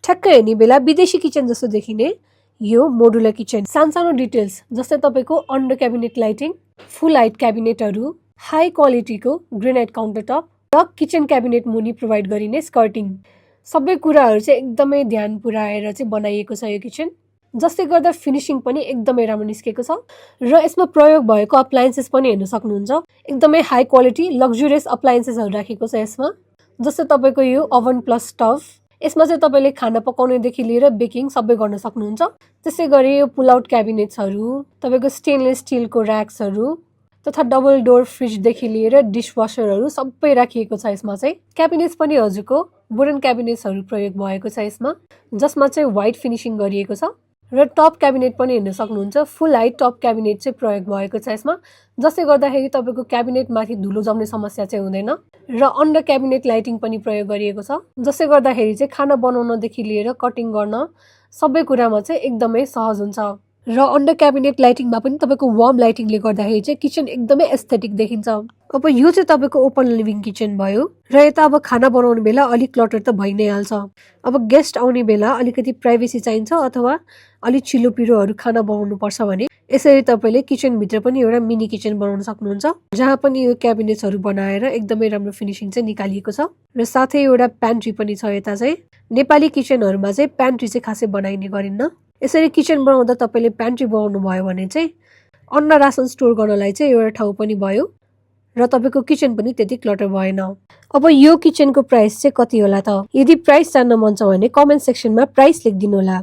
ठ्याक्कै हेर्ने बेला विदेशी किचन जस्तो देखिने यो मोडुलर किचन। सानो डिटेल्स जस्तै तपाईको अन्डर क्याबिनेट लाइटिङ, फुल हाइट क्याबिनेटहरू, हाई क्वालिटीको ग्रेनाइट काउन्टर टप र किचन क्याबिनेट मुनि प्रोभाइड गरिने स्कर्टिङ, सबै कुराहरू चाहिँ एकदमै ध्यान पुर्याएर चाहिँ बनाइएको छ यो किचन, जसले गर्दा फिनिशिङ पनि एकदमै राम्रो निस्केको छ। र यसमा प्रयोग भएको अप्लायन्सेस पनि हेर्न सक्नुहुन्छ, एकदमै हाई क्वालिटी लग्जरियस अप्लायन्सेसहरू राखेको छ यसमा। जस्तै तपाईको यो ओभन प्लस स्टभ, यसमा चाहिँ तपाईले खाना पकाउनेदेखि लिएर बेकिङ सबै गर्न सक्नुहुन्छ। त्यसै गरी यो पुल आउट क्याबिनेट्सहरू, तपाईको स्टेनलेस स्टिलको र्याक्सहरू तथा डबल डोर फ्रिजदेखि लिएर डिसवासरहरू सबै राखिएको छ यसमा चाहिँ। क्याबिनेट्स पनि हजुरको वुडन क्याबिनेट्सहरू प्रयोग भएको छ यसमा, जसमा चाहिँ व्हाइट फिनिशिङ गरिएको छ। र टप क्याबिनेट पनि हेर्न सक्नुहुन्छ, फुल हाइट टप क्याबिनेट चाहिँ प्रयोग भएको छ यसमा, जसले गर्दाखेरि तपाईको क्याबिनेट माथि धुलो जम्ने समस्या चाहिँ हुँदैन। र अन्डर क्याबिनेट लाइटिङ पनि प्रयोग गरिएको छ, जसले गर्दाखेरि चाहिँ खाना बनाउनदेखि लिएर कटिङ गर्न सबै कुरामा चाहिँ एकदमै सहज हुन्छ। र अन्डर क्याबिनेट लाइटिङमा पनि तपाईको वार्म लाइटिङले गर्दाखेरि चाहिँ किचन एकदमै एस्थेटिक देखिन्छ। अब यो चाहिँ तपाईको ओपन लिभिङ किचन भयो। र यता अब खाना बनाउने बेला अलिक क्लटर त भइ नै हाल्छ। अब गेस्ट आउने बेला अलिकति प्राइभेसी चाहिन्छ अथवा अलिक छिलो पिरोहरू खाना बनाउनु पर्छ भने यसरी तपाईले किचन भित्र पनि एउटा मिनी किचन बनाउन सक्नुहुन्छ, जहाँ पनि यो क्याबिनेट्सहरू बनाएर एकदमै राम्रो फिनिशिङ चाहिँ निकालिएको छ। र साथै एउटा प्यान्ट्री पनि छ यता चाहिँ। नेपाली किचनहरूमा चाहिँ प्यान्ट्री चाहिँ खासै बनाइने गरिन्न। यसरी किचन बनाउँदा तपाईले प्यान्ट्री बनाउनु भयो भने चाहिँ अन्न रासन स्टोर गर्नलाई चाहिँ एउटा ठाउँ पनि भयो र तपाईको किचन पनि त्यति क्लटर भएन। अब यो किचनको प्राइस चाहिँ कति होला त? यदि प्राइस जान्न मन छ भने कमेन्ट सेक्सनमा प्राइस लेखिदिनु होला।